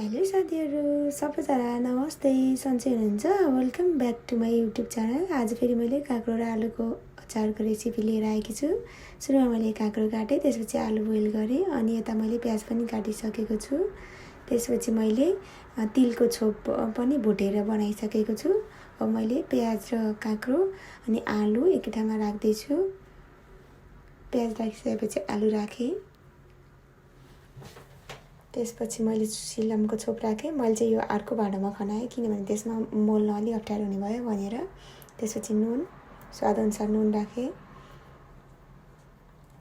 Hello साथीहरू सबैजना नमस्ते सन्चै हुनुहुन्छ। Welcome back to my YouTube channel. आज फेरि मैले काँक्रो र आलुको अचारको रेसिपी लिएर आएकी छु। सुरुमा मैले काँक्रो काटेँ, त्यसपछि आलु बोइल गरेँ अनि यता मैले प्याज पनि काटिसकेको छु। त्यसपछि मैले तिलको छोप पनि भुटेर बनाइसकेको छु। अब मैले प्याज र काँक्रो अनि आलु एकै ठाउँमा राख्दैछु। प्याज राखिसकेपछि आलु राखेँ। त्यसपछि मैले सिलमको छोप राखेँ। मैले चाहिँ यो अर्को भाँडामा खनाएँ किनभने त्यसमा मोल्न अलि अप्ठ्यारो हुने भयो भनेर। त्यसपछि नुन स्वादअनुसार नुन राखेँ।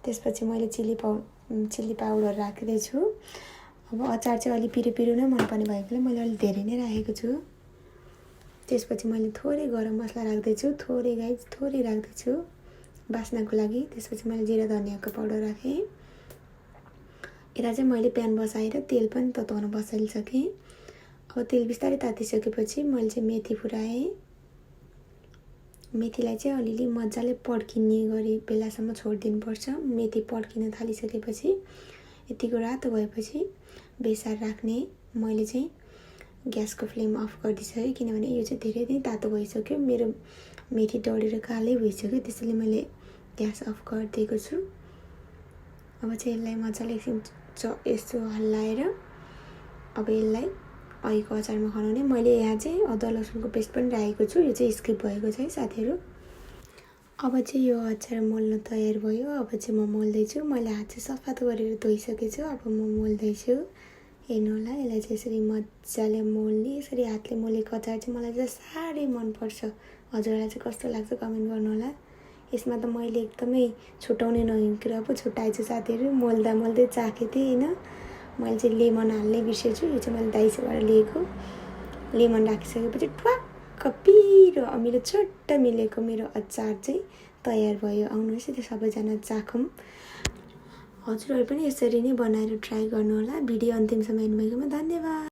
त्यसपछि मैले चिल्ली पाउडर राख्दैछु। अब अचार चाहिँ अलि पिरो पिरो नै मनपर्ने भएकोले मैले अलि धेरै नै राखेको छु। त्यसपछि मैले थोरै गरम मसला राख्दैछु, थोरै राख्दैछु बास्नाको लागि। त्यसपछि मैले जिरा धनियाको पाउडर राखेँ। यता चाहिँ मैले प्यान बसाएर तेल पनि तताउन बसालिसकेँ। अब तेल बिस्तारै तातिसकेपछि मैले चाहिँ मेथी फुराएँ। मेथीलाई चाहिँ अलिअलि मजाले पड्किने गरी बेलासम्म छोडिदिनुपर्छ। मेथी पड्किन थालिसकेपछि यतिको रातो भएपछि बेसार राख्ने। मैले चाहिँ ग्यासको फ्लेम अफ गरिदिइसकेँ किनभने यो चाहिँ धेरै नै तातो भइसक्यो। मेरो मेथी डढेर कालै भइसक्यो, त्यसैले मैले ग्यास अफ गरिदिएको छु। अब चाहिँ यसलाई मजाले एकछिन यस्तो हल्लाएर अब यसलाई अहिलेको अचारमा खनाउने। मैले यहाँ चाहिँ अदुवा लसुनको पेस्ट पनि राखेको छु, यो चाहिँ स्किप भएको छ है साथीहरू। अब चाहिँ यो अचार मोल्न तयार भयो। अब चाहिँ म मोल्दैछु। मैले हात चाहिँ सफा गरेर धोइसकेको छु। अब म मोल्दैछु। हेर्नु होला, यसलाई चाहिँ यसरी मजाले मोल्ने। यसरी हातले मोलेको अचार चाहिँ मलाई चाहिँ साह्रै मनपर्छ। हजुरलाई चाहिँ कस्तो लाग्छ कमेन्ट गर्नु होला। यसमा त मैले एकदमै छुटाउने नहुने कुरा पो छुट्याएछु साथीहरू। मोल्दै चाखेको थिएँ होइन। मैले चाहिँ लेमन हाल्नै बिर्सेछु। यो चाहिँ मैले दाइसोबाट लिएको। लेमन राखिसकेपछि ठ्वाक्क पिरो अमिलो चट्ट मिलेको मेरो अचार चाहिँ तयार भयो। आउनुहोस् त्यो सबैजना चाखौँ। हजुरहरू पनि यसरी नै बनाएर ट्राई गर्नु होला। भिडियो अन्तिमसम्म हेर्नुभएकोमा धन्यवाद।